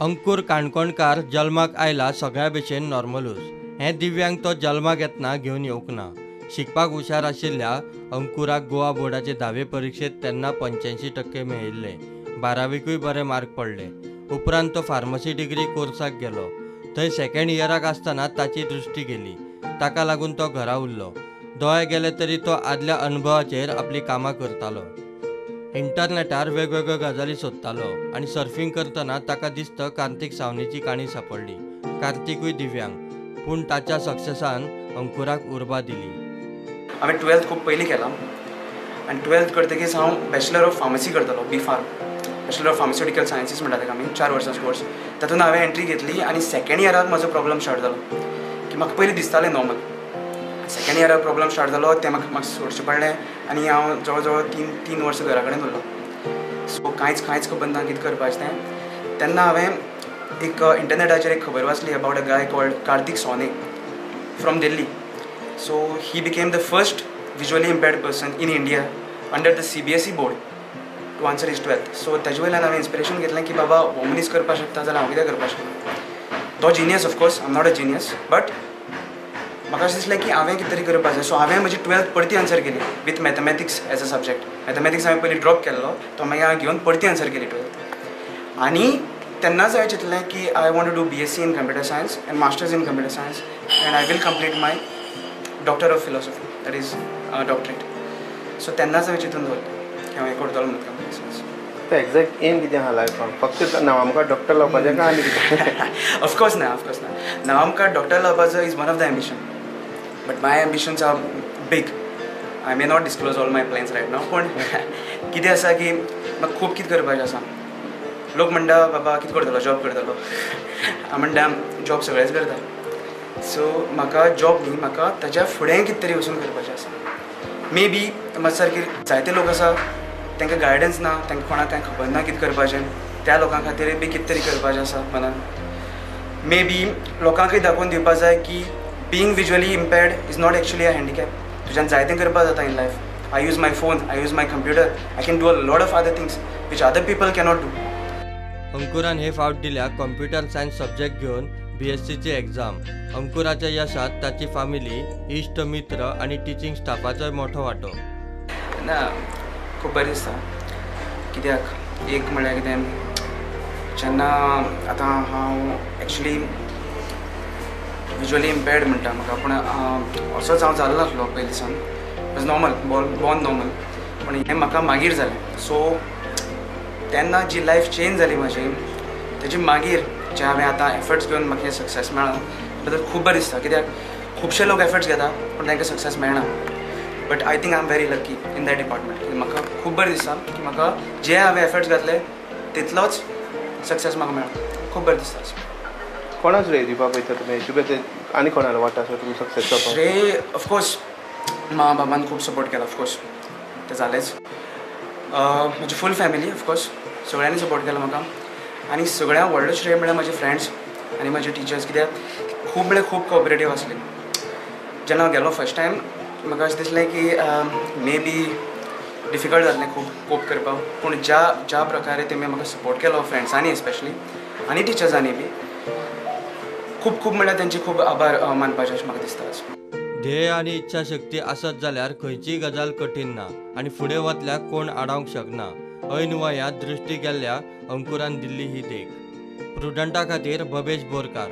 अंकुर काणकोणकार जल्माक आयला सगळ्या भशेन नॉर्मलूच. हें दिव्यांग तो जल्माक येतना घेवन येवंक ना. शिकपाक हुशार आशिल्ल्या अंकुराक गोवा बोर्डाचे धावे परिक्षेत तेन्ना 85% मेळिल्ले. बारावीकूय बरे मार्क पडले. उपरांत तो फार्मसी डिग्री कोर्साक गेलो. थंय सेकंड इयराक आसतना ताची दृश्टी गेली. ताका लागून तो घरा उरलो. दोळे गेले तरी तो आदल्या अनुभवाचेर आपली कामां करतालो. इंटरनेटार वेगवेगळ्यो गजाली सोदतालो आनी सर्फिंग करतना ताका दिसत कार्तिक सावनीची काणी सापडली. कार्तिकूय दिव्यांग, पूण ताच्या सक्सेसान अंकुराक उर्बा दिली. हांवें 12th खूब पयलीं केलां आनी 12th करतकीच हांव बॅचलर ऑफ फार्मसी करतालो, B Pharm, bachelor of pharmaceutical sciences म्हणटा ताका आमी, 4 वर्सांचो कोर्स. तातूंत हांवें एंट्री घेतली आनी सेकेंड इयराक म्हजो प्रॉब्लम स्टार्ट जालो की म्हाका पयलीं दिसतालें नॉर्मल, सेकेंड इयराक प्रॉब्लम स्टार्ट जालो, तें म्हाका म्हाका सोडचें पडलें आनी हांव जवळ जवळ 3 वर्सां घरा कडेन उरलो. सो कांयच खबर ना कितें करपाचें तें. तेन्ना हांवें एक इंटरनेटाचेर एक खबर वाचली about a guy called Kartik Sone from Delhi. So he became the first visually impaired person in India under the CBSE board to answer his 12th. So ताजे वयल्यान हांवें इन्स्पिरेशन घेतलें की बाबा हो मनीस करपाक शकता जाल्यार हांव कितें करपाक शकता. तो genius, of course I am not a genius, but म्हाका अशें दिसलें की हांवें कितें तरी करपाक जाय. सो हांवें म्हजी 12th परती आन्सर केली with mathematics as a subject. Mathematics हांवें पयलीं ड्रॉप केल्लो, तो मागीर हांवें घेवन परती आन्सर केली 12th. आनी तेन्नाच हांवें चिंतलें की I want to do BSc in computer science and masters in computer science and I will complete my doctor of philosophy, that is doctorate. So तेन्नाच हांवें चिंतून दवरलें की हांव हें करतलो म्हणून कम्प्युटर सायन्स. तो एग्जॅक्ट एम कितें आहा लायफान? फक्त नांवा मुखार डॉक्टर लावपाचें काय आनी कितें? ऑफकोर्स ना, ऑफकोर्स ना. नांवा मुखार डॉक्टर लावपाचो is one of the ambition, but my ambitions are big. I may not disclose all my plans right now, पूण कितें आसा की म्हाका खूब कितें करपाचें आसा. लोक म्हणटा बाबा कितें करतलो, जॉब करतलो. हांव म्हणटा जॉब सगळेच करता. सो म्हाका जॉब न्ही, म्हाका ताच्या फुडें कितें तरी वचून करपाचें आसा. मे बी म्हज्या सारके जायते लोक आसा तांकां गायडन्स ना, तांकां कोणाक कांय खबर ना कितें करपाचें, त्या लोकां खातीर बी कितें तरी करपाचें आसा मनान. मे बी लोकांकूय दाखोवन दिवपाक जाय की being visually impaired is not actually a handicap. तुज्यान जायतें करपाक जाता in life. I use my phone, I use my computer, I can do a lot of other things which other people cannot do. अंकुरान हे फावट दिल्या computer science subject घेवन BScची exam. अंकुराच्या यशात ताची family, इश्ट मित्र आनी टिचींग स्टाफाचोय मोठो वांटो. ना, खूब बरें दिसता. कित्याक एक म्हळ्यार कितें, जेन्ना आतां हांव एक्चुली विज्युअली इम्पेर्ड म्हणटा म्हाका, पूण असोच हांव जालो नासलो पयलीं सावन. Was normal, born normal, पूण हें म्हाका मागीर जालें. सो तेन्ना जी लायफ चेंज जाली म्हजी, तेजी मागीर जे हांवें आतां एफर्ट्स घेवन म्हाका हें सक्सेस मेळ्ळां बद्दल खूब बरें दिसता. कित्याक खुबशे लोक एफर्ट्स घेता पूण तांकां सक्सेस मेळना. But I think I am very lucky in that department. म्हाका खूब बरें दिसता की म्हाका जे हांवें एफर्ट्स घातले तितलोच सक्सेस म्हाका मेळ्ळा. खूब बरें दिसता. कोणाक श्रेय दिवपाक पळयता तुमी? तुगे आनी कोणालो वांटो आसा तुमी सक्सेस जावपाक? श्रेय ऑफकोर्स मा बाबान खूब सपोर्ट केला, ऑफकोर्स तें जालेंच. म्हजी फूल फॅमिली ऑफकोर्स सगळ्यांनी सपोर्ट केला म्हाका. आनी सगळ्यांत व्हडलो श्रेय म्हळ्यार म्हजे फ्रेंड्स आनी म्हजे टिचर्स, कित्याक खूब म्हळ्यार खूब कोऑपरेटीव आसले. जेन्ना हांव गेलो फर्स्ट टायम म्हाका अशें दिसलें की मे बी डिफिकल्ट जातलें खूब कोप करपाक, पूण ज्या ज्या प्रकारे तेमी म्हाका सपोर्ट केलो फ्रेंड्सांनी स्पेशली आनी टिचर्सांनी बी, खूब खूब म्हळ्यार तेंचे खूब आभार मानपाचें अशें म्हाका दिसता. ध्येय आनी इच्छाशक्ती आसत जाल्यार खंयचीय गजाल कठीण ना आनी फुडें वतल्याक कोण आडावंक शकना. ऐन वयांत दृश्टी गेल्ल्या अंकुरान दिल्ली ही देख. प्रुडंटा खातीर भवेश बोरकार.